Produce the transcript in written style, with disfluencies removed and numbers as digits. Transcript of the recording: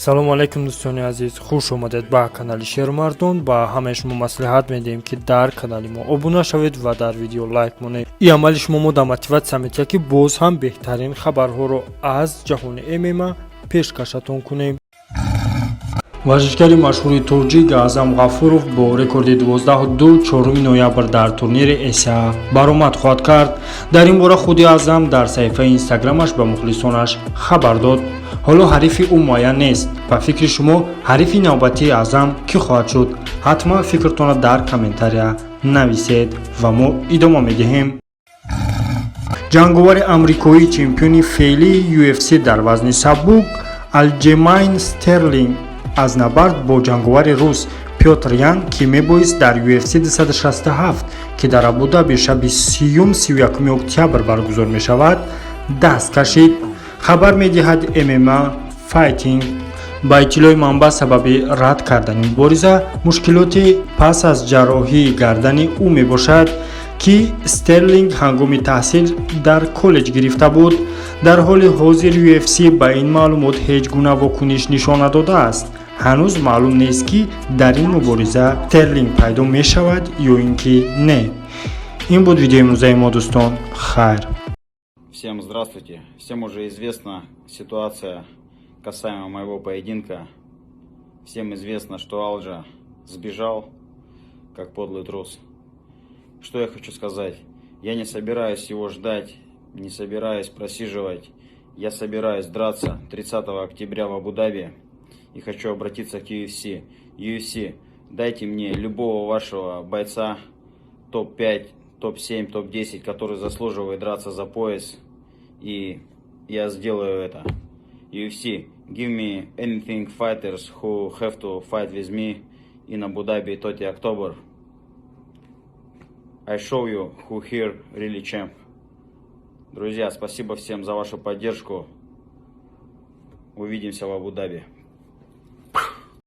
салому алайкум дӯстони азиз, хуш омадед ба канали Шермардон. ба ҳамаи шумо маслиҳат медиҳем ки дар канали мо обуна шавед ва дар видео лайк монед. ин амали шумо мо дар мотиватсия метиҳад ки боз ҳам беҳтарин хабарҳоро аз ҷаҳони ММА пешкашатон кунем. варзишгари машҳури тоҷик Аъзам Ғафуров бо рекорди 12-2 4 ноябр дар турнири СА баромад хоҳад кард. дар ин бора худи Аъзам дар саҳифаи инстаграмаш ба мухлисонаш хабар дод. ҳоло ҳарифи ӯ муайян нест. ба фикри шумо ҳарифи навбатии Аъзам кӣ хоҳад шуд? ҳатман фикртонро дар комментария нависед ва мо идома медиҳем. ҷанговари амрикоӣ чемпиони феълии UFC дар вазни сабук Алҷемайн Стерлинг аз набард бо ҷанговари рус Пётр Ян ки мебоист дар UFC 267 ки дар Абу-Даби шаби 30-31 октябр баргузор мешавад даст кашид. хабар медиҳад MMA Fighting ба иттилои манбаъ сабаби рад кардани мубориза мушкилоти пас аз ҷарроҳии гардани ӯ мебошад ки Стерлинг ҳангоми таҳсил дар коллеҷ гирифта буд. дар ҳоли ҳозир UFC ба ин маълумот ҳеҷ гуна вокуниш нишон надодааст. ҳанӯз маълум нест ки дар ин мубориза Стерлинг пайдо мешавад ё ин ки не. ин буд видеои имрӯзаи мо дӯстон. хайр. Всем здравствуйте. Всем уже известна ситуация касаемо моего поединка. Всем известно, что Алджа сбежал, как подлый трус. Что я хочу сказать? Я не собираюсь его ждать, не собираюсь просиживать. Я собираюсь драться 30 октября в Абу-Даби. И хочу обратиться к UFC. UFC, дайте мне любого вашего бойца, топ-5, топ-7, топ-10, который заслуживает драться за пояс. И я сделаю это. UFC, give me anything fighters who have to fight with me in Abu Dhabi 30 October. I show you who here really champ. Друзья, спасибо всем за вашу поддержку. Увидимся в Абу-Даби.